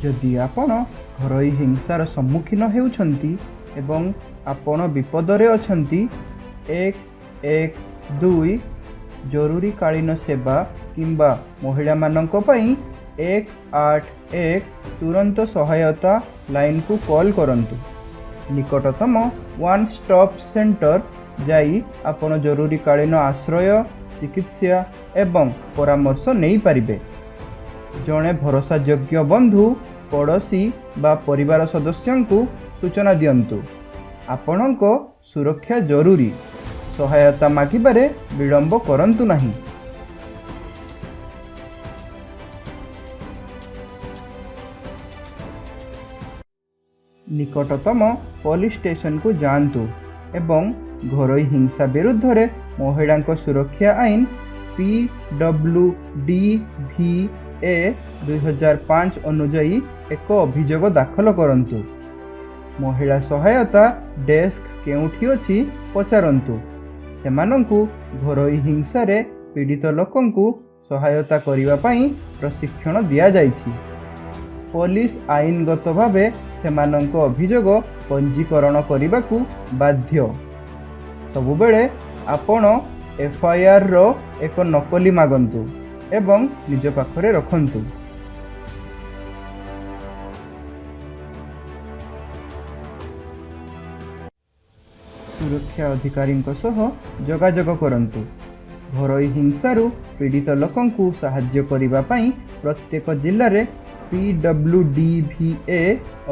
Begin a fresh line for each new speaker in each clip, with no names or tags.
ଯଦି ଆପଣ ଘରୋଇ ହିଂସାର ସମ୍ମୁଖୀନ ହେଉଛନ୍ତି ଏବଂ ଆପଣ ବିପଦରେ ଅଛନ୍ତି, 112 ଜରୁରୀକାଳୀନ ସେବା କିମ୍ବା ମହିଳାମାନଙ୍କ ପାଇଁ 181 ତୁରନ୍ତ ସହାୟତା ଲାଇନକୁ କଲ୍ କରନ୍ତୁ। ନିକଟତମ ୱାନ୍ ଷ୍ଟପ୍ ସେଣ୍ଟର ଯାଇ ଆପଣ ଜରୁରୀକାଳୀନ ଆଶ୍ରୟ, ଚିକିତ୍ସା ଏବଂ ପରାମର୍ଶ ନେଇପାରିବେ। ଜଣେ ଭରସାଯୋଗ୍ୟ ବନ୍ଧୁ, ପଡ଼ୋଶୀ ବା ପରିବାର ସଦସ୍ୟଙ୍କୁ ସୂଚନା ଦିଅନ୍ତୁ। ଆପଣଙ୍କ ସୁରକ୍ଷା ଜରୁରୀ। ସହାୟତା ମାଗିବାରେ ବିଳମ୍ବ କରନ୍ତୁ ନାହିଁ। ନିକଟତମ ପୋଲିସ ଷ୍ଟେସନକୁ ଯାଆନ୍ତୁ ଏବଂ ଘରୋଇ ହିଂସା ବିରୁଦ୍ଧରେ ମହିଳାଙ୍କ ସୁରକ୍ଷା ଆଇନ, PWDVA 2005 ଅନୁଯାୟୀ ଏକ ଅଭିଯୋଗ ଦାଖଲ କରନ୍ତୁ। ମହିଳା ସହାୟତା ଡେସ୍କ କେଉଁଠି ଅଛି ପଚାରନ୍ତୁ। ସେମାନଙ୍କୁ ଘରୋଇ ହିଂସାରେ ପୀଡ଼ିତ ଲୋକଙ୍କୁ ସହାୟତା କରିବା ପାଇଁ ପ୍ରଶିକ୍ଷଣ ଦିଆଯାଇଛି। ପୋଲିସ ଆଇନଗତ ଭାବେ ସେମାନଙ୍କ ଅଭିଯୋଗ ପଞ୍ଜୀକରଣ କରିବାକୁ ବାଧ୍ୟ। ସବୁବେଳେ ଆପଣ ଏଫ୍ଆଇଆର୍ର ଏକ ନକଲି ମାଗନ୍ତୁ ଏବଂ ନିଜ ପାଖରେ ରଖନ୍ତୁ। ସୁରକ୍ଷା ଅଧିକାରୀଙ୍କ ସହ ଯୋଗାଯୋଗ କରନ୍ତୁ। ଘରୋଇ ହିଂସାରୁ ପୀଡ଼ିତ ଲୋକଙ୍କୁ ସାହାଯ୍ୟ କରିବା ପାଇଁ ପ୍ରତ୍ୟେକ ଜିଲ୍ଲାରେ PWDVA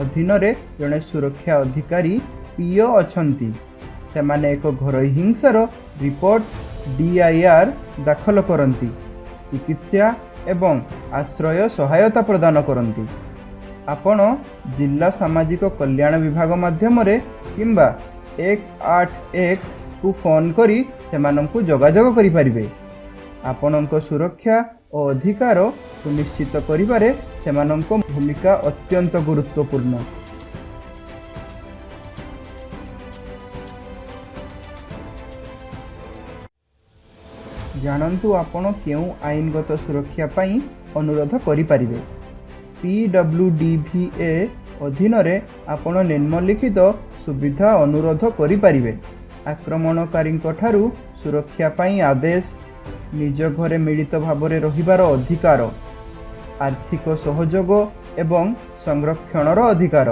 ଅଧୀନରେ ଜଣେ ସୁରକ୍ଷା ଅଧିକାରୀ, ପିଓ ଅଛନ୍ତି। ସେମାନେ ଏକ ଘରୋଇ ହିଂସାର ରିପୋର୍ଟ, DIR ଦାଖଲ କରନ୍ତି, ଚିକିତ୍ସା ଏବଂ ଆଶ୍ରୟ ସହାୟତା ପ୍ରଦାନ କରନ୍ତି। ଆପଣ ଜିଲ୍ଲା ସାମାଜିକ କଲ୍ୟାଣ ବିଭାଗ ମାଧ୍ୟମରେ କିମ୍ବା 181କୁ ଫୋନ୍ କରି ସେମାନଙ୍କୁ ଯୋଗାଯୋଗ କରିପାରିବେ। ଆପଣଙ୍କ ସୁରକ୍ଷା ଓ ଅଧିକାର ସୁନିଶ୍ଚିତ କରିବାରେ ସେମାନଙ୍କ ଭୂମିକା ଅତ୍ୟନ୍ତ ଗୁରୁତ୍ୱପୂର୍ଣ୍ଣ। ଜାଣନ୍ତୁ ଆପଣ କେଉଁ ଆଇନଗତ ସୁରକ୍ଷା ପାଇଁ ଅନୁରୋଧ କରିପାରିବେ। PWDVA ଅଧୀନରେ ଆପଣ ନିମ୍ନଲିଖିତ ସୁବିଧା ଅନୁରୋଧ କରିପାରିବେ: ଆକ୍ରମଣକାରୀଙ୍କଠାରୁ ସୁରକ୍ଷା ପାଇଁ ଆଦେଶ, ନିଜ ଘରେ ମିଳିତ ଭାବରେ ରହିବାର ଅଧିକାର, ଆର୍ଥିକ ସହଯୋଗ ଏବଂ ସଂରକ୍ଷଣର ଅଧିକାର,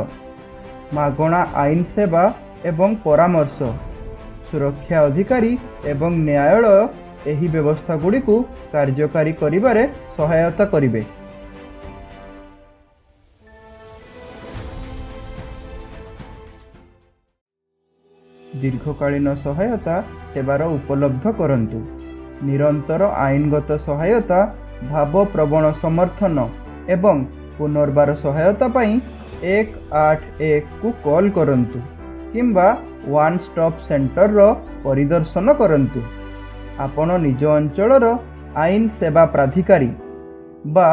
ମାଗଣା ଆଇନ ସେବା ଏବଂ ପରାମର୍ଶ। ସୁରକ୍ଷା ଅଧିକାରୀ ଏବଂ ନ୍ୟାୟାଳୟ ଏହି ବ୍ୟବସ୍ଥାଗୁଡ଼ିକୁ କାର୍ଯ୍ୟକାରୀ କରିବାରେ ସହାୟତା କରିବେ। ଦୀର୍ଘକାଳୀନ ସହାୟତା ସେବାର ଉପଲବ୍ଧ କରନ୍ତୁ। ନିରନ୍ତର ଆଇନଗତ ସହାୟତା, ଭାବପ୍ରବଣ ସମର୍ଥନ ଏବଂ ପୁନର୍ବାର ସହାୟତା ପାଇଁ 181କୁ କଲ୍ କରନ୍ତୁ କିମ୍ବା ୱାନ୍ ଷ୍ଟପ୍ ସେଣ୍ଟରର ପରିଦର୍ଶନ କରନ୍ତୁ। ଆପଣ ନିଜ ଅଞ୍ଚଳର ଆଇନ ସେବା ପ୍ରାଧିକାରୀ ବା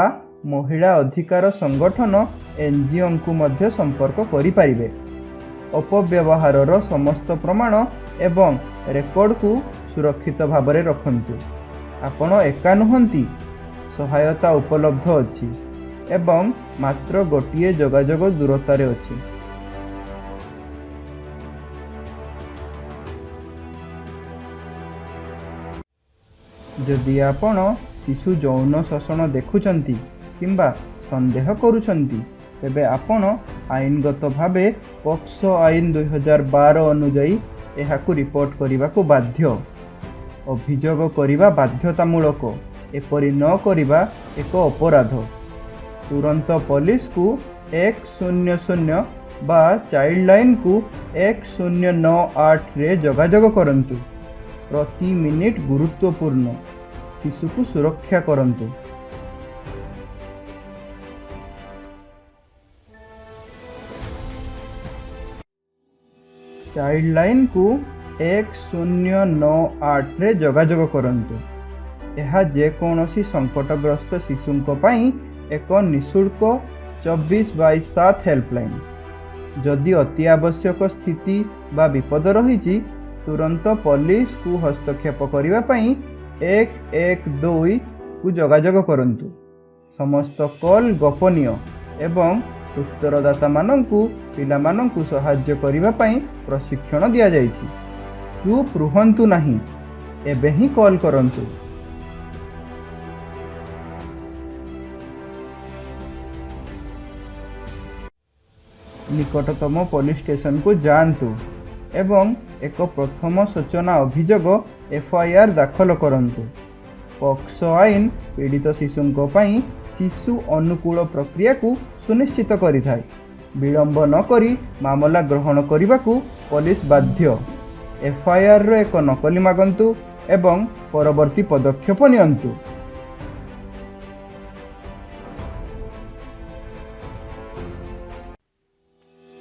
ମହିଳା ଅଧିକାର ସଂଗଠନ, ଏନ୍ଜିଓଙ୍କୁ ମଧ୍ୟ ସମ୍ପର୍କ କରିପାରିବେ। ଅପବ୍ୟବହାରର ସମସ୍ତ ପ୍ରମାଣ ଏବଂ ରେକର୍ଡକୁ ସୁରକ୍ଷିତ ଭାବରେ ରଖନ୍ତୁ। ଆପଣ ଏକା ନୁହନ୍ତି। ସହାୟତା ଉପଲବ୍ଧ ଅଛି ଏବଂ ମାତ୍ର ଗୋଟିଏ ଯୋଗାଯୋଗ ଦୂରତାରେ ଅଛି। ଯଦି ଆପଣ ଶିଶୁ ଯୌନ ଶୋଷଣ ଦେଖୁଛନ୍ତି କିମ୍ବା ସନ୍ଦେହ କରୁଛନ୍ତି, ତେବେ ଆପଣ ଆଇନଗତ ଭାବେ ପୋକ୍ସୋ ଆଇନ, 2012 ଅନୁଯାୟୀ ଏହାକୁ ରିପୋର୍ଟ କରିବାକୁ ବାଧ୍ୟ। ଅଭିଯୋଗ କରିବା ବାଧ୍ୟତାମୂଳକ। ଏପରି ନ କରିବା ଏକ ଅପରାଧ। ତୁରନ୍ତ ପୋଲିସକୁ 100 ବା ଚାଇଲ୍ଡ ଲାଇନକୁ 1098ରେ ଯୋଗାଯୋଗ କରନ୍ତୁ। ପ୍ରତି ମିନିଟ୍ ଗୁରୁତ୍ୱପୂର୍ଣ୍ଣ। ଶିଶୁକୁ ସୁରକ୍ଷା କରନ୍ତୁ। ଚାଇଲ୍ଡ ଲାଇନକୁ 1098ରେ ଯୋଗାଯୋଗ କରନ୍ତୁ। ଏହା ଯେକୌଣସି ସଙ୍କଟଗ୍ରସ୍ତ ଶିଶୁଙ୍କ ପାଇଁ ଏକ ନିଃଶୁଳ୍କ 24/7 ହେଲ୍ପଲାଇନ୍। ଯଦି ଅତି ଆବଶ୍ୟକ ସ୍ଥିତି ବା ବିପଦ ରହିଛି, ତୁରନ୍ତ ପୋଲିସକୁ ହସ୍ତକ୍ଷେପ କରିବା ପାଇଁ 112କୁ ଯୋଗାଯୋଗ କରନ୍ତୁ। ସମସ୍ତ କଲ୍ ଗୋପନୀୟ ଏବଂ ଉତ୍ତରଦାତାମାନଙ୍କୁ ପିଲାମାନଙ୍କୁ ସାହାଯ୍ୟ କରିବା ପାଇଁ ପ୍ରଶିକ୍ଷଣ ଦିଆଯାଇଛି। ଚୁପ୍ ରୁହନ୍ତୁ ନାହିଁ। ଏବେ ହିଁ କଲ୍ କରନ୍ତୁ। ନିକଟତମ ପୋଲିସ ଷ୍ଟେସନକୁ ଯାଆନ୍ତୁ ଏବଂ ଏକ ପ୍ରଥମ ସୂଚନା ଅଭିଯୋଗ ଏଫ୍.ଆଇ.ଆର୍. ଦାଖଲ କରନ୍ତୁ। ପୋକ୍ସୋ ଆଇନ ପୀଡ଼ିତ ଶିଶୁଙ୍କ ପାଇଁ ଶିଶୁ ଅନୁକୂଳ ପ୍ରକ୍ରିୟାକୁ ସୁନିଶ୍ଚିତ କରିଥାଏ। ବିଳମ୍ବ ନକରି ମାମଲା ଗ୍ରହଣ କରିବାକୁ ପୋଲିସ ବାଧ୍ୟ। ଏଫ୍.ଆଇ.ଆର୍.ର ଏକ ନକଲି ମାଗନ୍ତୁ ଏବଂ ପରବର୍ତ୍ତୀ ପଦକ୍ଷେପ ନିଅନ୍ତୁ।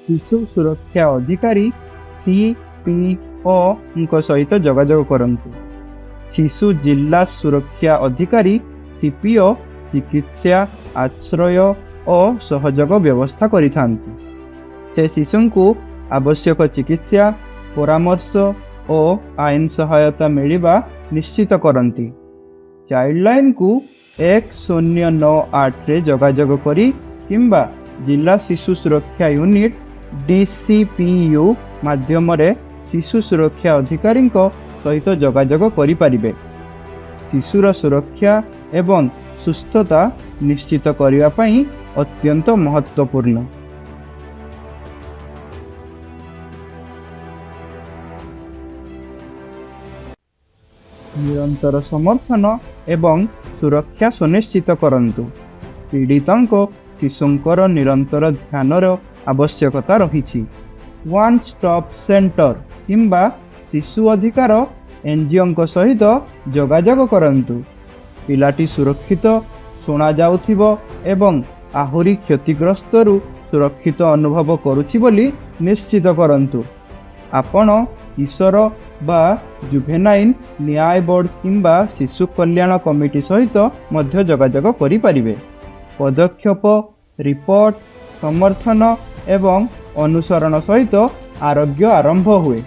ଶିଶୁ ସୁରକ୍ଷା ଅଧିକାରୀ ସି. ପି. ଓ. ଙ୍କ ସହିତ ଯୋଗାଯୋଗ କରନ୍ତୁ। ଶିଶୁ ଜିଲ୍ଲା ସୁରକ୍ଷା ଅଧିକାରୀ ସି. ପି. ଓ. ଚିକିତ୍ସା, ଆଶ୍ରୟ ଓ ସହଯୋଗ ବ୍ୟବସ୍ଥା କରିଥାନ୍ତି। ସେ ଶିଶୁଙ୍କୁ ଆବଶ୍ୟକ ଚିକିତ୍ସା, ପରାମର୍ଶ ଓ ଆଇନ ସହାୟତା ମିଳିବା ନିଶ୍ଚିତ କରନ୍ତି। ଚାଇଲ୍ଡଲାଇନ୍କୁ 1098ରେ ଯୋଗାଯୋଗ କରି କିମ୍ବା ଜିଲ୍ଲା ଶିଶୁ ସୁରକ୍ଷା ୟୁନିଟ୍ ଡି.ସି.ପି.ୟୁ. ମାଧ୍ୟମରେ ଶିଶୁ ସୁରକ୍ଷା ଅଧିକାରୀଙ୍କ ସହିତ ଯୋଗାଯୋଗ କରିପାରିବେ। ଶିଶୁର ସୁରକ୍ଷା ଏବଂ ସୁସ୍ଥତା ନିଶ୍ଚିତ କରିବା ପାଇଁ ଅତ୍ୟନ୍ତ ମହତ୍ତ୍ୱପୂର୍ଣ୍ଣ। ନିରନ୍ତର ସମର୍ଥନ ଏବଂ ସୁରକ୍ଷା ସୁନିଶ୍ଚିତ କରନ୍ତୁ। ପୀଡ଼ିତଙ୍କ ଶିଶୁଙ୍କର ନିରନ୍ତର ଧ୍ୟାନର ଆବଶ୍ୟକତା ରହିଛି। ୱାନ୍ ଷ୍ଟପ୍ ସେଣ୍ଟର କିମ୍ବା ଶିଶୁ ଅଧିକାର ଏନ୍ଜିଓଙ୍କ ସହିତ ଯୋଗାଯୋଗ କରନ୍ତୁ। ପିଲାଟି ସୁରକ୍ଷିତ, ଶୁଣାଯାଉଥିବ ଏବଂ ଆହୁରି କ୍ଷତିଗ୍ରସ୍ତରୁ ସୁରକ୍ଷିତ ଅନୁଭବ କରୁଛି ବୋଲି ନିଶ୍ଚିତ କରନ୍ତୁ। ଆପଣ କିଶୋର ବା ଜୁଭେନାଇଲ୍ ନ୍ୟାୟ ବୋର୍ଡ଼ କିମ୍ବା ଶିଶୁ କଲ୍ୟାଣ କମିଟି ସହିତ ମଧ୍ୟ ଯୋଗାଯୋଗ କରିପାରିବେ। ପଦକ୍ଷେପ, ରିପୋର୍ଟ, ସମର୍ଥନ ଏବଂ ଅନୁସରଣ ସହିତ ଆରୋଗ୍ୟ ଆରମ୍ଭ ହୁଏ।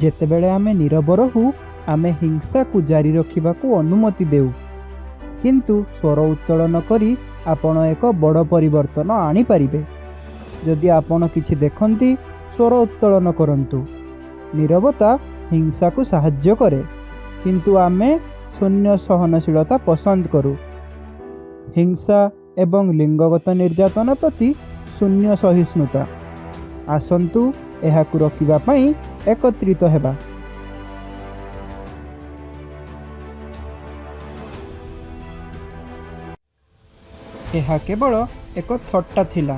ଯେତେବେଳେ ଆମେ ନୀରବ ରହୁ, ଆମେ ହିଂସାକୁ ଜାରି ରଖିବାକୁ ଅନୁମତି ଦେଉ। କିନ୍ତୁ ସ୍ୱର ଉତ୍ତୋଳନ କରି ଆପଣ ଏକ ବଡ଼ ପରିବର୍ତ୍ତନ ଆଣିପାରିବେ। ଯଦି ଆପଣ କିଛି ଦେଖନ୍ତି, ସ୍ୱର ଉତ୍ତୋଳନ କରନ୍ତୁ। ନୀରବତା ହିଂସାକୁ ସାହାଯ୍ୟ କରେ, କିନ୍ତୁ ଆମେ ଶୂନ୍ୟ ସହନଶୀଳତା ପସନ୍ଦ କରୁ। ହିଂସା ଏବଂ ଲିଙ୍ଗଗତ ନିର୍ଯାତନା ପ୍ରତି ଶୂନ୍ୟ ସହିଷ୍ଣୁତା। ଆସନ୍ତୁ ଏହାକୁ ରୋକିବା ପାଇଁ ଏକତ୍ରିତ ହେବା। ଏହା କେବଳ ଏକ ଥଟ୍ଟା ଥିଲା।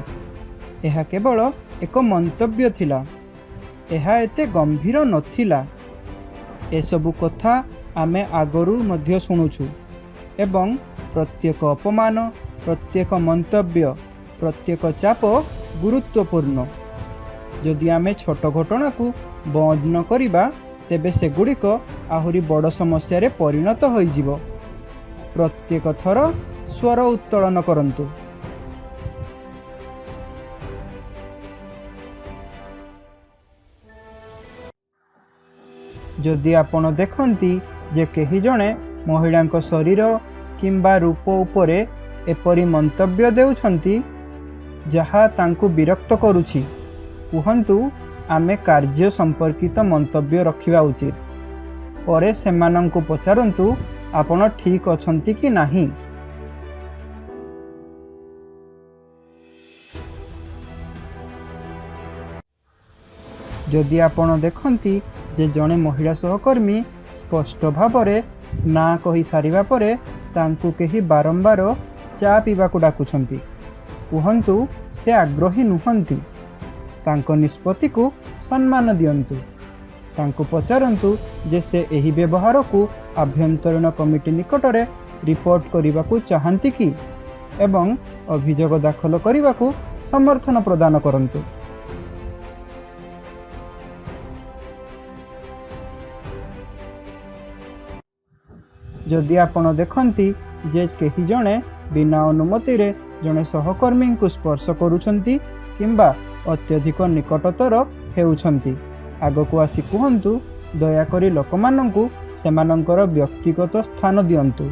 ଏହା କେବଳ ଏକ ମନ୍ତବ୍ୟ ଥିଲା। ଏହା ଏତେ ଗମ୍ଭୀର ନଥିଲା। ଏସବୁ କଥା ଆମେ ଆଗରୁ ମଧ୍ୟ ଶୁଣୁଛୁ ଏବଂ ପ୍ରତ୍ୟେକ ଅପମାନ, ପ୍ରତ୍ୟେକ ମନ୍ତବ୍ୟ, ପ୍ରତ୍ୟେକ ଚାପ ଗୁରୁତ୍ୱପୂର୍ଣ୍ଣ। ଯଦି ଆମେ ଛୋଟ ଘଟଣାକୁ ବନ୍ଦ ନ କରିବା, ତେବେ ସେଗୁଡ଼ିକ ଆହୁରି ବଡ଼ ସମସ୍ୟାରେ ପରିଣତ ହୋଇଯିବ। ପ୍ରତ୍ୟେକ ଥର ସ୍ୱର ଉତ୍ତୋଳନ କରନ୍ତୁ। ଯଦି ଆପଣ ଦେଖନ୍ତି ଯେ କେହି ଜଣେ ମହିଳାଙ୍କ ଶରୀର କିମ୍ବା ରୂପ ଉପରେ ଏପରି ମନ୍ତବ୍ୟ ଦେଉଛନ୍ତି ଯାହା ତାଙ୍କୁ ବିରକ୍ତ କରୁଛି, କୁହନ୍ତୁ, "ଆମେ କାର୍ଯ୍ୟ ସମ୍ପର୍କିତ ମନ୍ତବ୍ୟ ରଖିବା ଉଚିତ।" ପରେ ସେମାନଙ୍କୁ ପଚାରନ୍ତୁ, "ଆପଣ ଠିକ୍ ଅଛନ୍ତି କି ନାହିଁ?" ଯଦି ଆପଣ ଦେଖନ୍ତି ଯେ ଜଣେ ମହିଳା ସହକର୍ମୀ ସ୍ପଷ୍ଟ ଭାବରେ ନା କହି ସାରିବା ପରେ ତାଙ୍କୁ କେହି ବାରମ୍ବାର ଚା ପିଇବାକୁ ଡାକୁଛନ୍ତି, କୁହନ୍ତୁ ସେ ଆଗ୍ରହୀ ନୁହଁନ୍ତି। ତାଙ୍କ ନିଷ୍ପତ୍ତିକୁ ସମ୍ମାନ ଦିଅନ୍ତୁ। ତାଙ୍କୁ ପଚାରନ୍ତୁ ଯେ ସେ ଏହି ବ୍ୟବହାରକୁ ଆଭ୍ୟନ୍ତରୀଣ କମିଟି ନିକଟରେ ରିପୋର୍ଟ କରିବାକୁ ଚାହାଁନ୍ତି କି ଏବଂ ଅଭିଯୋଗ ଦାଖଲ କରିବାକୁ ସମର୍ଥନ ପ୍ରଦାନ କରନ୍ତୁ। ଯଦି ଆପଣ ଦେଖନ୍ତି ଯେ କେହି ଜଣେ ବିନା ଅନୁମତିରେ ଜଣେ ସହକର୍ମୀଙ୍କୁ ସ୍ପର୍ଶ କରୁଛନ୍ତି କିମ୍ବା ଅତ୍ୟଧିକ ନିକଟତର ହେଉଛନ୍ତି, ଆଗକୁ ଆସି କୁହନ୍ତୁ, ଦୟାକରି ଲୋକମାନଙ୍କୁ ସେମାନଙ୍କର ବ୍ୟକ୍ତିଗତ ସ୍ଥାନ ଦିଅନ୍ତୁ।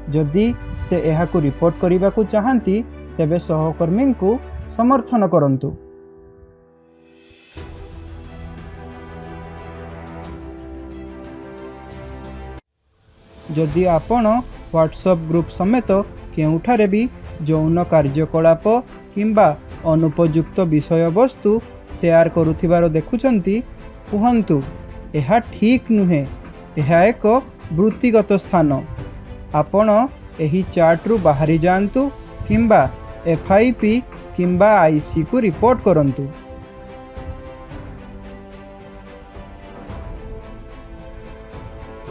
ଯଦି ସେ ଏହାକୁ ରିପୋର୍ଟ କରିବାକୁ ଚାହାଁନ୍ତି, ତେବେ ସହକର୍ମୀଙ୍କୁ ସମର୍ଥନ କରନ୍ତୁ। ଯଦି ଆପଣ ହ୍ୱାଟ୍ସଆପ୍ ଗ୍ରୁପ୍ ସମେତ କେଉଁଠାରେ ବି ଯୌନ କାର୍ଯ୍ୟକଳାପ କିମ୍ବା ଅନୁପଯୁକ୍ତ ବିଷୟବସ୍ତୁ ସେୟାର କରୁଥିବାର ଦେଖୁଛନ୍ତି, କୁହନ୍ତୁ, "ଏହା ଠିକ୍ ନୁହେଁ, ଏହା ଏକ ବୃତ୍ତିଗତ ସ୍ଥାନ। ଆପଣ ଏହି ଚାଟରୁ ବାହାରି ଯାଆନ୍ତୁ କିମ୍ବା ଏଫ୍.ଆଇ.ପି. କିମ୍ବା ଆଇ.ସି.କୁ ରିପୋର୍ଟ କରନ୍ତୁ।"